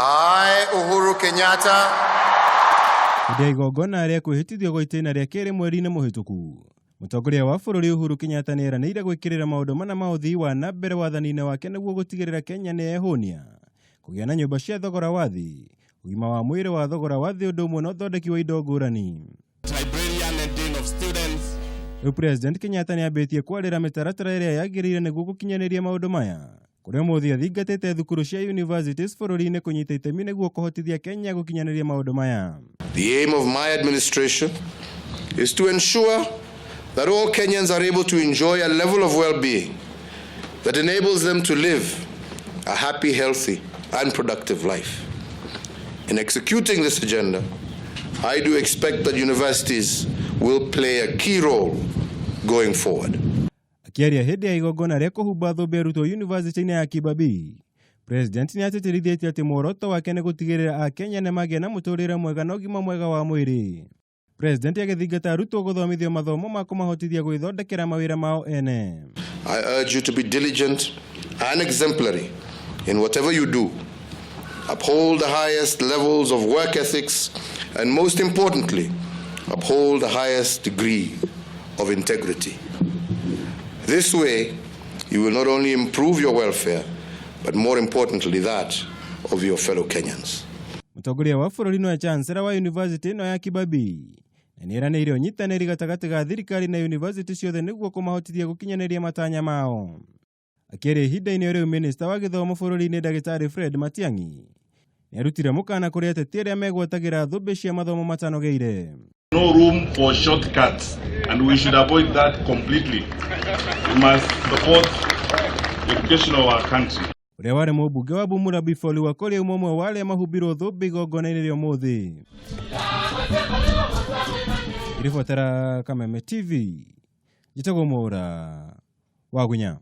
I, Uhuru Kenyatta, Hĩndĩ ya igongona rĩa kwĩhĩtithio gwa itĩna rĩa kerĩ mweri-inĩ mũhĩtũku, mũtongoria wa bũrũri Uhuru Kenyatta nĩ eranĩire gwĩkĩrĩra maũndũ mana ma ũthii wa na mbere wathani-inĩ wake nĩguo gũtigĩrĩra Kenya nĩ yehũnia, kũgĩa na nyũmba cia thogora wa thĩ, ũgima wa mwĩrĩ wa thogora wa thĩ ũndũ ũmwe na ũthondeki wa indo ngũrani. Librarian and Dean of Students. Rĩu President Kenyatta nĩ ambĩtie kwarĩra mĩtaratara ĩrĩa yagĩrĩire nĩguo gũkinyanĩria maũndũ maya, kũrĩa ũmũthĩ athingatĩte thukuru cia universities bũrũri-inĩ kũnyita itemi nĩguo kũhotithia Kenya gũkinyanĩria maũndũ maya. The aim of my administration is to ensure that all Kenyans are able to enjoy a level of well-being that enables them to live a happy, healthy, and productive life. In executing this agenda, I do expect that universities will play a key role going forward. Akĩaria hĩndĩ ya igongona rĩa kũhumba thũmbĩ arutwo yunivasĩtĩ-inĩ ya Kibabii, President nĩ atĩtĩrithĩtie atĩ muoroto wake nĩ gũtigĩrĩra Akenya nĩ magĩa na mũtũrĩre mwega na ũgima mwega wa mwĩrĩ. President agĩthingata arutwo gũthomithio mathomo ma kũmahotithia gwĩthondekera mawĩra mao ene. I urge you to be diligent and exemplary in whatever you do. Uphold the highest levels of work ethics and, most importantly, uphold the highest degree of integrity. This way, you will not only improve your welfare, but more importantly, that of your fellow Kenyans. Mũtongoria wa bũrũri nĩwe chancellor wa yunivasĩtĩ ĩno ya Kibabii na nĩ eranĩire ũnyitanĩri gatagatĩ ga thirikari na yunivasĩtĩ ciothe nĩguo kũmahotithia gũkinyanĩria matanya mao. Akĩaria ihinda-inĩ rĩu, minista wa gĩthomo bũrũri-inĩ Ndagĩtarĩ Fred Matiang'i nĩ arutire mũkana kũrĩ ateti arĩa megwatagĩra thũmbĩ cia mathomo matanogeire. No room for shortcuts, and we should avoid that completely. We must support the education of our country. Ũrĩa warĩ mũmbunge wa Bumula Bifoli wa Korea ũmwe wa arĩa mahumbirwo thũmbĩ igongona-inĩ rĩa ũmũthĩ. Iribotera Kameme TV, njĩtagwo Mwaura wa Gunya.